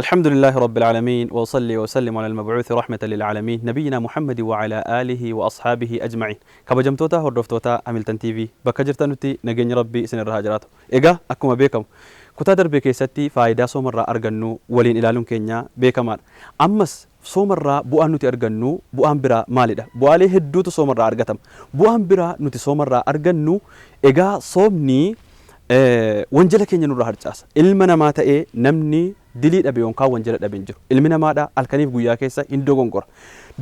الحمد لله رب العالمين وأصلي وأسلم على المبعوث رحمة للعالمين نبينا محمد وعلى آله وأصحابه أجمعين. Kabajamtoota hordoftoota Hamilton TV bakka jirtanutti nageenyi Rabbii isin irra haa jiraatu. Egaa akkuma beekamu kutaa darbe keessatti faayidaa soomarraa argannu waliin ilaaluun keenya beekamaadha. Ammas soomarraa bu'aan nuti argannu bu'aan biraa maalidha? Bu'aalee hedduutu soomarraa argatama. Bu'aan biraa nuti soomarraa argannu, egaa soomni wanjala keenya nurraa harcaasa. Ilma namaa ta'ee namni dilii dhabe yookaan wanjala dhabe hin jiru. Ilmi namaadha halkaniif guyyaa keessa hin dogongora.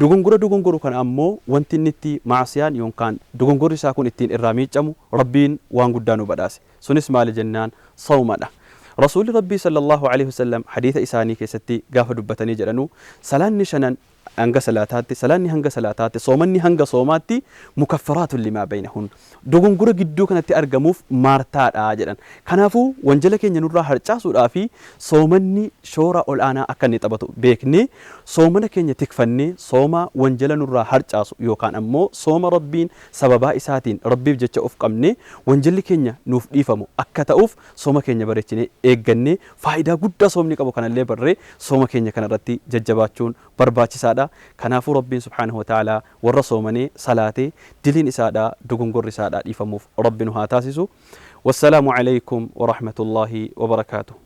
Dogongora dogongoru kana ammoo wanti inni itti maasiyaan yookaan dogongorri isaa kun ittiin irraa miiccamu Rabbiin waan guddaa nu badhaase. Sunis maali jennaan sawmadha. Rasuulli Rabbii sallallahu alaihi wasallam hadiisa isaanii keessatti gaafa dubbatanii jedhanu, salaanni shanan hanga salaataatti, salaanni hanga salaataatti, soomanni hanga soomaatti mukaffaraatun limaa baynahun, dogongora gidduu kanatti argamuuf maartaadha jedhan. Kanaafuu wanjala keenya nurraa harcaasuudhaa fi soomanni shoora ol'aanaa akka inni taphatu beeknee, soomana keenya tikfannee, sooma wanjala nurraa harcaasu yookaan ammoo sooma Rabbiin sababaa isaatiin Rabbiif jecha of qabnee wanjalli keenya nuuf dhiifamu akka ta'uuf sooma keenya bareechinee eeggannee, faayidaa guddaa soomni qabu kanallee barree sooma keenya kanarratti jajjabaachuun barbaachisaadha. Kanaafuu Rabbiin subhaanahu wa ta'aalaa warra soomanee salaatee diliin isaadhaa dogongorri isaadhaa dhiifamuuf Rabbi nu haa taasisu. Wassalaamu alaikum wa rahmatullaahi wa barakaatuh.